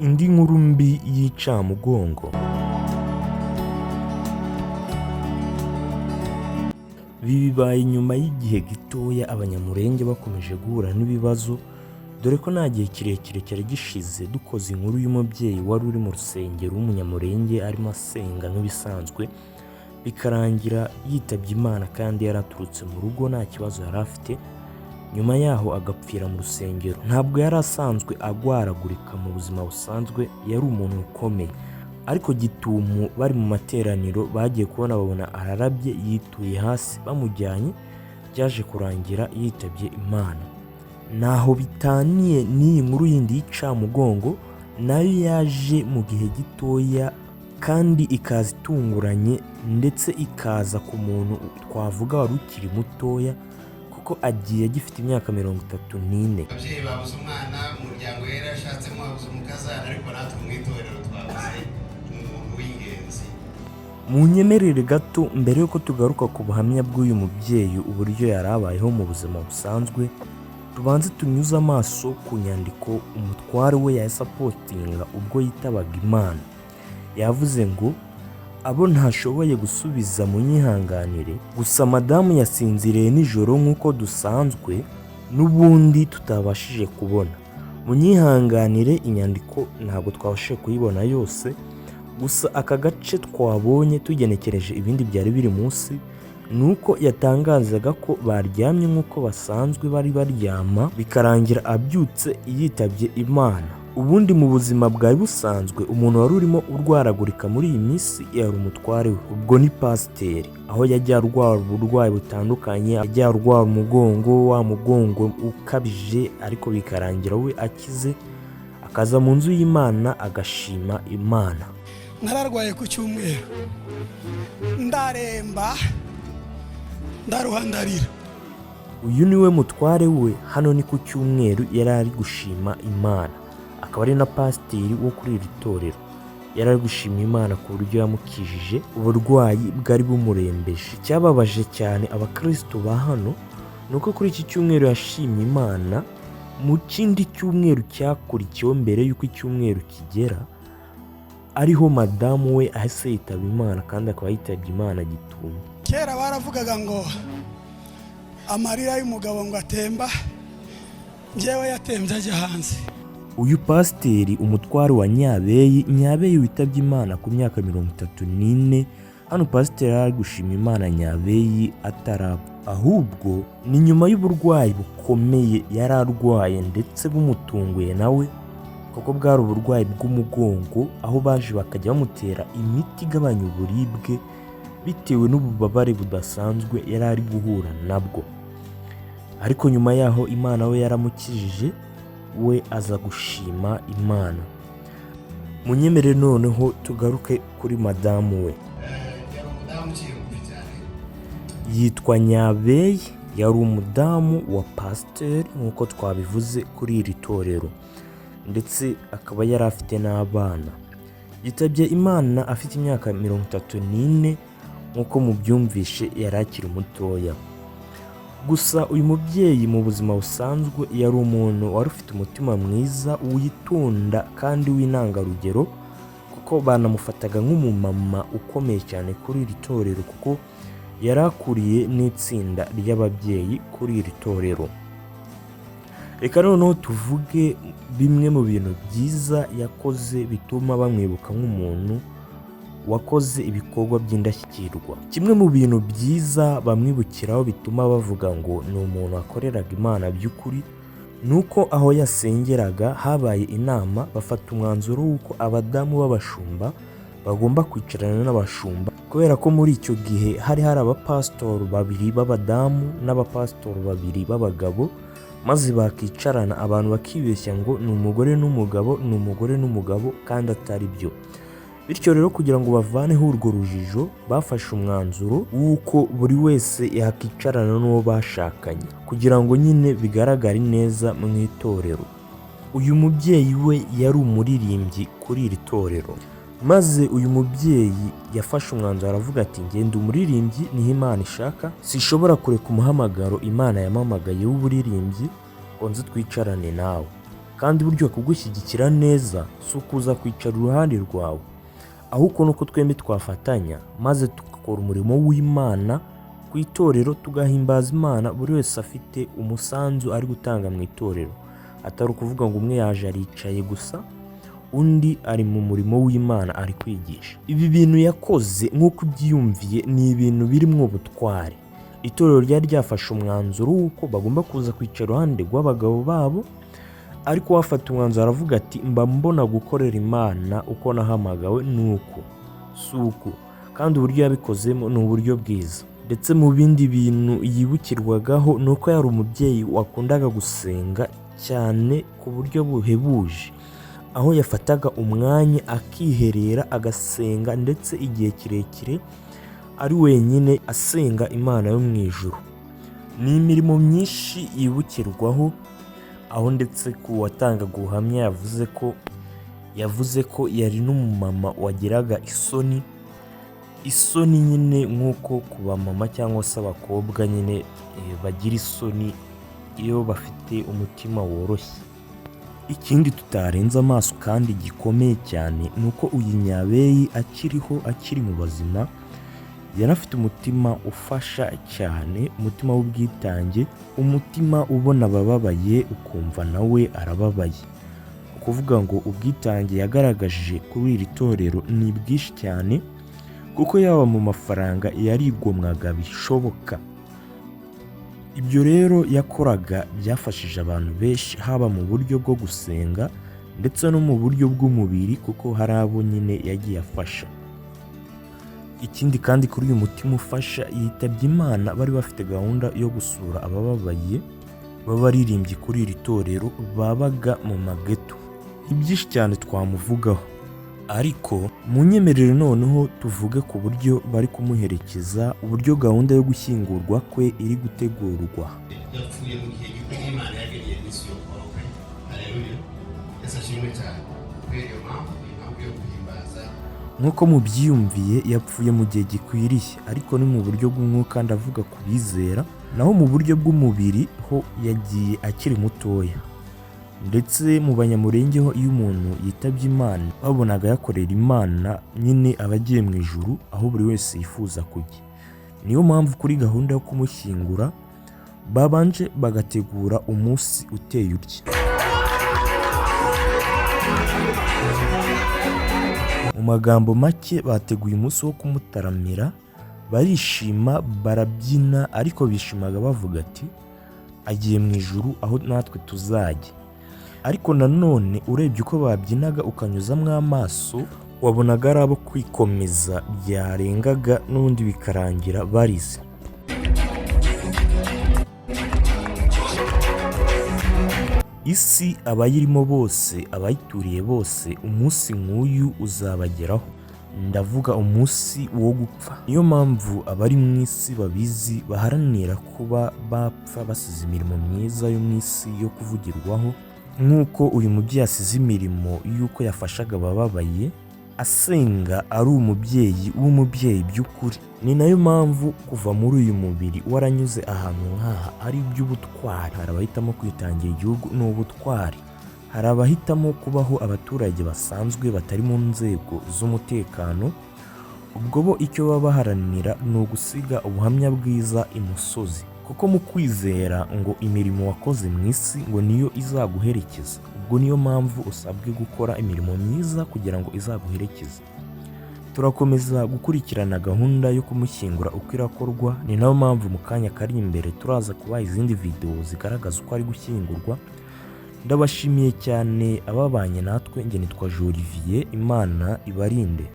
Indi nkuru mbi y'incamugongo. Ibi bibaye nyuma y'igihe gitoya Abanyamulenge bakomeje guhura n'ibibazo, dore ko nta gihe kirekire cyari gishize dukoze inkuru y'umubyeyi wari uri mu rusengero w'Umunyamulenge arimo asenga nk'ibisanzwe, bikarangira yitabye Imana kandi yaraturutse mu rugo nta kibazo yari afite, nyuma yaho agapfira mu rusengero. Ntabwo yari asanzwe agwaragurika mu buzima busanzwe, yari umuntu ukomeye. Ariko gitumo bari mu materaniro bagiye kubona babona ararabye yituye hasi bamujyanye, byaje kurangira yitabye Imana. Ntaho bitaniye n'iyi nkuru yindi y'icamugongo, nayo yaje mu gihe gitoya kandi ikaza itunguranye, ndetse ikaza ku muntu twavuga wari ukiri mutoya, kuko agiye agifite imyaka 34. Ababyeyi babuze umwana, umuryango yari yarashatsemo wabuze umukazana, ariko natwe mu itorero twabuze umuntu w'ingenzi. Munyemerere gato mbere y'uko tugaruka ku buhamya bw'uyu mubyeyi uburyo yari abayeho mu buzima busanzwe, tubanze tunyuze amaso ku nyandiko umutware we yahise apostinga ubwo yitabaga Imana. Yavuze ngo abo ntashoboye gusubiza munyihanganire, gusa madamu yasinziriye nijoro nk'uko dusanzwe n'ubundi tutabashije kubona. Munyihanganire inyandiko ntabwo twabashije kuyibona yose, gusa aka gace twabonye tugenekereje ibindi byari biri munsi, ni uko yatangazaga ko baryamye nk'uko basanzwe bari baryama, bikarangira abyutse yitabye Imana. Ubundi mu buzima bwari busanzwe umuntu wari urimo urwaragurika muri iyi minsi yari umutware we, ubwo ni pasiteri, aho yagiye arwara uburwayi butandukanye, yagiye arwara umugongo, wa mugongo ukabije, ariko bikarangira we akize, akaza mu nzu y'Imana agashima Imana. Nararwaye ku cyumweru, ndaremba, ndaruha, ndarira. Uyu ni we mutware we, hano ni ku cyumweru yari ari gushima Imana, akaba ari na pasiteri wo kuri iri torero. Yari ari gushima Imana ku buryo yamukijije uburwayi bwari bumurembeje. Icyababaje cyane abakristo ba hano ni uko kuri iki cyumweru yashimye Imana, mu kindi cyumweru cyakurikiyeho mbere y'uko icyumweru kigera, ariho madamu we ahise yitaba Imana, kandi akaba yitabye Imana gitumo. Kera baravugaga ngo amarira y'umugabo ngo atemba, njyewe yatembye ajya hanze. Uyu pasiteri umutware wa Nyabeyi, Nyabeyi witabye Imana ku myaka 34, hano pasiteri yari ari gushima Imana Nyabeyi atarapfa, ahubwo ni nyuma y'uburwayi bukomeye yari arwaye ndetse bumutunguye nawe, kuko bwari uburwayi bw'umugongo, aho baje bakajya bamutera imiti igabanya uburibwe bitewe n'ububabare budasanzwe yari ari guhura nabwo. Ariko nyuma yaho Imana we yaramukijije, we aza gushima Imana. Munyemere noneho tugaruke kuri madamu we. Yari umudamu uciye bugufi cyane. Yitwa Nyabeyi, yari umudamu wa pasiteri nk'uko twabivuze kuri iri torero, ndetse akaba yari afite n'abana. Yitabye Imana afite imyaka 34, nk'uko mubyumvishe yari akiri mutoya. Gusa uyu mubyeyi mu buzima busanzwe yari umuntu wari ufite umutima mwiza, witonda kandi w'intangarugero, kuko banamufataga nk'umumama ukomeye cyane kuri iri torero, kuko yari akuriye n'itsinda ry'ababyeyi kuri iri torero. Reka noneho tuvuge bimwe mu bintu byiza yakoze bituma bamwibuka nk'umuntu wakoze ibikorwa by'indashyikirwa. Kimwe mu bintu byiza bamwibukiraho bituma bavuga ngo ni umuntu wakoreraga Imana by'ukuri, ni uko aho yasengeraga habaye inama bafata umwanzuro w'uko abadamu b'abashumba bagomba kwicarana n'abashumba, kubera ko muri icyo gihe hari hari abapasitori babiri b'abadamu n'abapasitori babiri b'abagabo, maze bakicarana abantu bakibeshya ngo ni umugore n'umugabo, ni umugore n'umugabo, kandi atari byo. Bityo rero kugira ngo bavaneho urwo rujijo, bafashe umwanzuro w'uko buri wese yakicarana n'uwo bashakanye, kugira ngo nyine bigaragare neza mu itorero. Uyu mubyeyi we yari umuririmbyi kuri iri torero, maze uyu mubyeyi yafashe umwanzuro aravuga ati ngenda umuririmbyi niho Imana ishaka, sishobora kureka umuhamagaro Imana yampamagaye w'uburirimbyi ngo nze twicarane nawe. Kandi buryo kugushyigikira neza si ukuza kwicara iruhande rwawe, ahubwo nuko twembi twafatanya maze tugakora umurimo w'Imana ku itorero, tugahimbaza Imana, buri wese afite umusanzu ari gutanga mu itorero, atari ukuvuga ngo umwe yaje aricaye gusa, undi ari mu murimo w'Imana ari kwigisha. Ibi bintu yakoze nk'uko ubyiyumviye ni ibintu birimo ubutwari. Itorero ryari ryafashe umwanzuro w'uko bagomba kuza kwicara iruhande rw'abagabo babo, ariko wafata umwanzuro aravuga ati mba mbona gukorera Imana uko nahamagawe ni uku si uku, kandi uburyo yabikozemo ni uburyo bwiza. Ndetse mu bindi bintu yibukirwagaho ni uko yari umubyeyi wakundaga gusenga cyane ku buryo buhebuje, aho yafataga umwanya akiherera agasenga ndetse igihe kirekire ari wenyine asenga Imana yo mu ijuru. Ni imirimo myinshi yibukirwaho, aho ndetse ku watangaga ubuhamya yavuze ko yari n'umumama wagiraga isoni, isoni nyine nk'uko ku bamama cyangwa se abakobwa nyine bagira isoni iyo bafite umutima woroshye. Ikindi tutarenze amaso kandi gikomeye cyane ni uko uyu Nyabeyi akiriho, akiri mu bazima, yari afite umutima ufasha cyane, umutima w'ubwitange, umutima ubona abababaye ukumva nawe arababaye. Ukuvuga ngo ubwitange yagaragaje kuri iri torero ni bwinshi cyane, kuko yaba mu mafaranga yarigomwaga bishoboka. Ibyo rero yakoraga byafashije abantu benshi, haba mu buryo bwo gusenga ndetse no mu buryo bw'umubiri, kuko hari abo nyine yagiye afasha. Ikindi kandi kuri uyu mutima ufasha, yitabye Imana bari bafite gahunda yo gusura abababaye b'abaririmbyi kuri iri torero babaga mu mageto. Ni byinshi cyane twamuvugaho, ariko munyemerere noneho tuvuge ku buryo bari kumuherekeza, uburyo gahunda yo gushyingurwa kwe iri gutegurwa. Yapfuye mu gihe gikwiriye Imana yagennye iminsi yo kubaho kwe. Haleluya, Yesu ashimwe cyane. Kubera iyo mpamvu, ni impamvu yo guhimbaza. Nk'uko mubyiyumviye, yapfuye mu gihe gikwiriye, ariko ni mu buryo bw'umwuka, ndavuga ku bizera, naho mu buryo bw'umubiri ho yagiye akiri mutoya. Ndetse mu Banyamurenge ho iyo umuntu yitabye Imana babonaga yakorera Imana nyine aba agiye mu ijuru, aho buri wese yifuza kujya. Niyo mpamvu kuri gahunda yo kumushyingura babanje bagategura umunsi uteye utya. Mu magambo make, bateguye umunsi wo kumutaramira, barishima, barabyina, ariko bishimaga bavuga ati agiye mu ijuru aho natwe tuzajya. Ariko nanone urebye uko babyinaga ukanyuzamo amaso, wabonaga ari abo kwikomeza byarengaga n'ubundi bikarangira barize. Isi abayirimo bose, abayituriye bose, umunsi nk'uyu uzabageraho. Ndavuga umunsi wo gupfa. Niyo mpamvu abari mu isi babizi baharanira kuba bapfa basize imirimo myiza yo mu isi yo kuvugirwaho, nk'uko uyu mubyeyi asize imirimo y'uko yafashaga abababaye, asenga ari umubyeyi w'umubyeyi by'ukuri. Ni nayo mpamvu kuva muri uyu mubiri waranyuze ahantu nk'aha ari iby'ubutwari. Hari abahitamo kwitangira igihugu, ni ubutwari. Hari abahitamo kubaho abaturage basanzwe batari mu nzego z'umutekano, ubwo bo icyo baba baharanira ni ugusiga ubuhamya bwiza imusozi. Kuko mu kwizera ngo imirimo wakoze mu isi ngo niyo izaguherekeza, ubwo niyo mpamvu usabwe gukora imirimo myiza kugira ngo izaguherekeze. Turakomeza gukurikirana gahunda yo kumushyingura uko irakorwa, ni nayo mpamvu mu kanya kari imbere turaza kubaha izindi videwo zigaragaza uko ari gushyingurwa. Ndabashimiye cyane ababanye natwe, njye nitwa Jolivier, Imana ibarinde.